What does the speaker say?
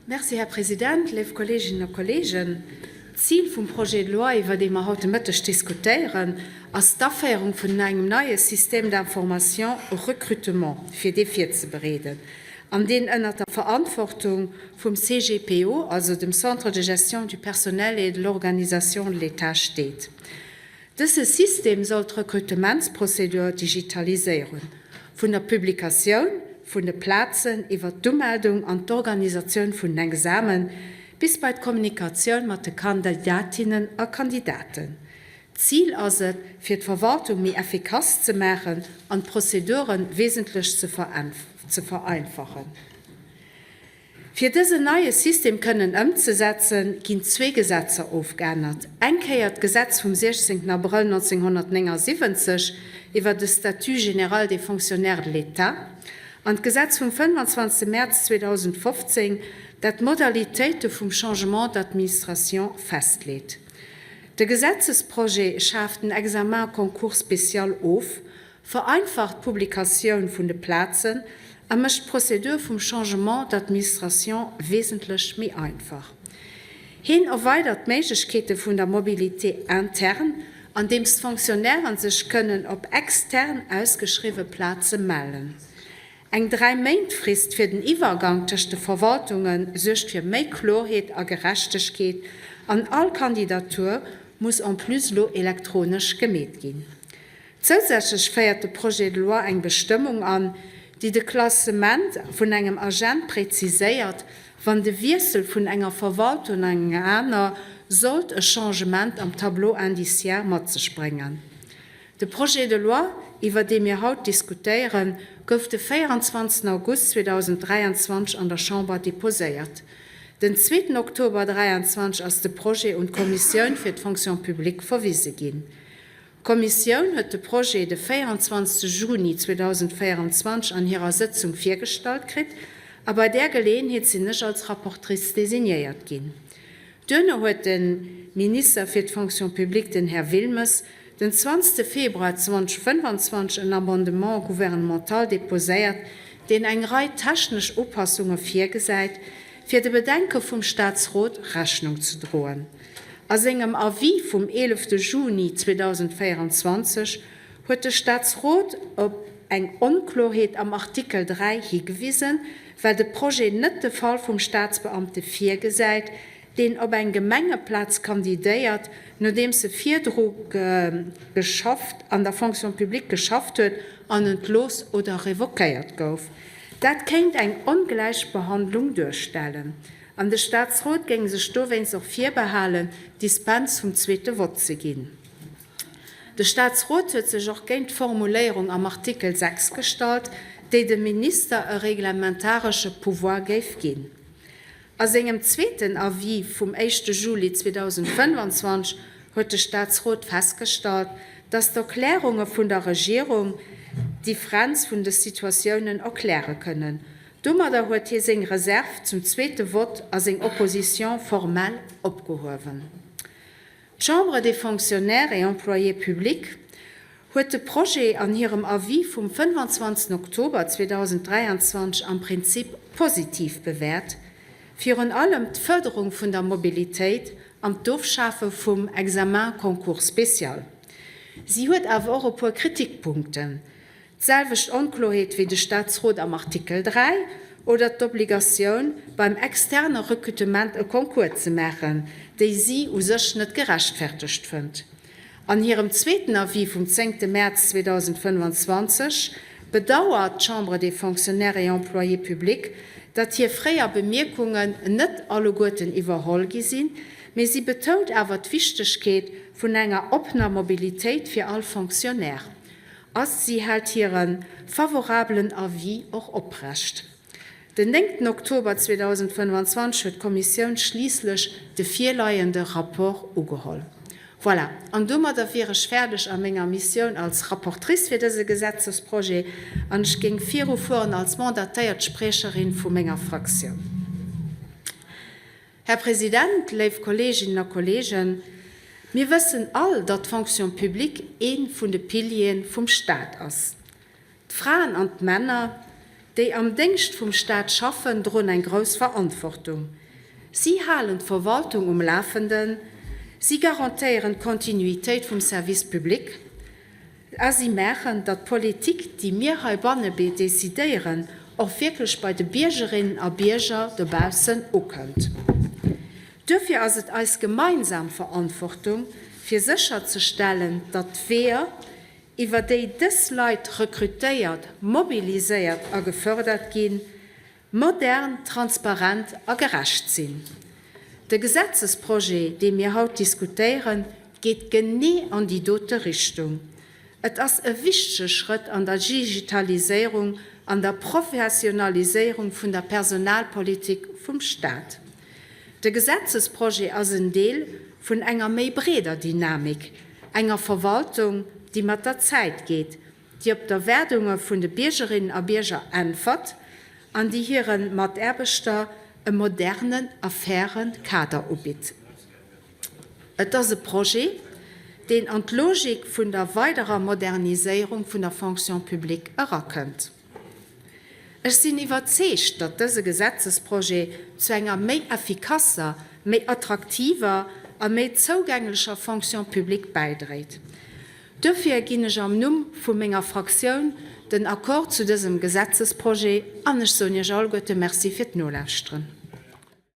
Merci, Här President. Léif Kolleeginnen a Kolleegen, d'Zil vum Projet de loi, iwwer dee mer haut de Mëtteg diskutéieren, ass d'Aféierung vun engem neie Système d'information recrutement, fir dee virzebereeden an deen ënnert der Verantwortung vum CGPO, also dem Centre de gestion du personnel et de l'organisation de l'État, steet. Dëse System soll d'Rekrutementsprozedur digitaliséieren, vun der Publikatioun vun de Plazen iwwer d'Umeldung an d'Organisatioun vun den Examen bis bei d'Kommunikatioun mat de Kandidatinnen a Kandidaten. D'Zil ass et, fir d'Verwaltung méi effikass ze maachen an d'Prozedure wesentlech ze vereinfachen. Fir dësen neie System kënnen ëmzesetzen, ginn zwee Gesetzer ofgeännert, eng Kéier d'Gesetz vum 16 Abrëll 1979 iwwer de Statut général des fonctionnaires de l'État an d'Gesetz vum 25 Mäerz 2015, dat d'Modalitéite vum Changement d'administration festleet. De Gesetzesprojet schaaft den Examen concours spécial of, Vereinfacht d'Publikatioun vun de Plazen a mécht d'Prozedur vum Changement d'administration wesentlech méi einfach. Heen erweidert d'Méiglechkeete vun der Mobilité interne, andeems d'Fonctionnairen sech kënnen op extern ausgeschriwwe Plaze mellen. Eng Dräi-Méint-Frist fir den Iwwergang tëscht de Verwaltunge suergt fir méi Klorheet a Gerechtegkeet an all Kandidatur muss en plus elo elektronesch gemeet ginn. Zousätzlech féiert de Projet de loi eng Bestëmmung an, déi de Klassement vun engem Agent präziséiert, wann de Wiessel vun enger Verwaltung an eng aner sollt e Changement am Tableau indiciaire mat sech bréngen. De Projet de loi, iwwer dee mir haut diskutéieren, gouf de 24 August 2023 an der Chamber deposéiert. Den zweeten Oktober 2023 ass de Projet un d'Kommissioun fir d'Fonction publique verwise ginn. D'Kommissioun huet de Projet de 24 Juni 2024 an hirer Sëtzung virgestallt kritt a bei där Geleeënheet sinn ech als Rapportrice designéiert ginn. Duerno huet de Minister fir d'Fonction publique, den Här Wilmes, den 20 Februar 2025 en Amendement gouvernemental deposéiert, deen eng Rei technesch Upassunge virgesäit, fir de Bedenke vum Staatsrot Rechnung ze droen. A sengem Avis vum 11 Juni 2024 huet de Staatsrot op eng Onklorheet am Artikel 3 higewisen, well de Projet net de Fall vum Staatsbeamte virgesäit, deen op eng Gemengeplaz kandidéiert, nodeems e virdru geschafft an der Fonction publique geschafft huet an entlooss oder revoquéiert gouf. Dat kéint eng Ongläichbehandlung duerstellen. An de Staatsrot géing sech dowéinst och virbehalen, d'Dispens vum zweete Vott ze ginn. De Staatsrot huet sech och géint d'Formuléierung am Artikel 6 gestallt, déi dem Minister e reglementaresche Pouvoir géif ginn. A sengem zweeten Avis vum éischte Juli 2025 huet de Staatsrot festgestallt, datt d'Erklärunge vun der Regierung d'Differenz vun de Situatiounen erkläre kënnen. Domadder huet hie seng Reserv zum zweete Vott a seng Opposition formelle opgehuewen. D'Chambre des Fonctionnaires et Employés publics huet de Projet an hirem Avis vum 25 Oktober 2023 am Prinzip positiv bewäert, virun allem d'Fërderung vun der Mobilitéit an d'Ofschafe vum Examen-concours spécial. Si huet awer och e puer Kritikpunkten. D'selwecht Onkloheet wéi de Staatsrot am Artikel 3 oder d'Obligatioun, beim externe Recutement e Concours ze maachen, déi si u sech net gerechtfertegt fënnt. An hirem zweeten Avis vum zéngte Mäerz 2025 bedauert d'Chambre des Fonctionnaires et Employés publics, datt hir fréier Bemierkungen net alleguerten iwwerholl gi sinn, mee si betount awer d'Wichtegkeet vun enger oppener Mobilitéit fir all Fonctionnaire. A si hält hire favorabelen Avis och oprecht. Den néngten Oktober 2025 huet d'Kommissioun schliisslech de virleiende Rapport ugeholl. Voilà, an domadder wier ech fäerdeg a menger Missioun als Rapportrice fir dëse Gesetzesprojet an ech géing virufueren als mandatéiert Spriecherin vu menger Fraktioun. Här President, léif Kolleeginnen a Kolleegen, mir wëssen all, datt d'Fonction publique ee vun de Piliere vum Stat ass. D'Fraen an d'Männer, déi am Déngscht vum Staat schaffen, droen eng grouss Verantwortung. Si halen d'Verwaltung um Lafenden, si garantéieren d'Kontinuitéit vum Service public a si maachen, datt d'Politik, déi mir heibanne decidéieren, och wierklech bei de Biergerinnen a Bierger dobaussen ukënnt. Duerfir ass et eis gemeinsam Verantwortung, fir sécherzestellen, datt d'Weeër, iwwer déi dës Leit rekrutéiert, mobiliséiert a gefërdert ginn, modern, transparent a gerecht sinn. De Gesetzesprojet, dee mir haut diskutéieren, geet genee an déi dote Richtung. Et ass e wichtege Schrëtt an der Digitaliséierung an der Professionaliséierung vun der Personalpolitik vum Stat. De Gesetzesprojet ass en Deel vun enger méi breeder Dynamik, enger Verwaltung, déi mat der Zäit geet, déi op d'Erwaardunge vun de Biergerinnen a Bierger äntwert an déi hire Mataarbechter e modernen a faire Kader ubitt. Et ass e Projet, deen an d'Logik vun der weiderer Moderniséierung vun der Fonction publique erakënnt. Ech sinn iwwerzeegt, datt dëse Gesetzesprojet zu enger méi effikasser, méi attraktiver a méi zougänglecher Fonction publique bäidréit. Duerfir ginn ech am Numm vu menger Fraktioun den Accord zu dësem Gesetzesprojet an ech soen Iech alleguerte Merci fir d'Nolauschteren.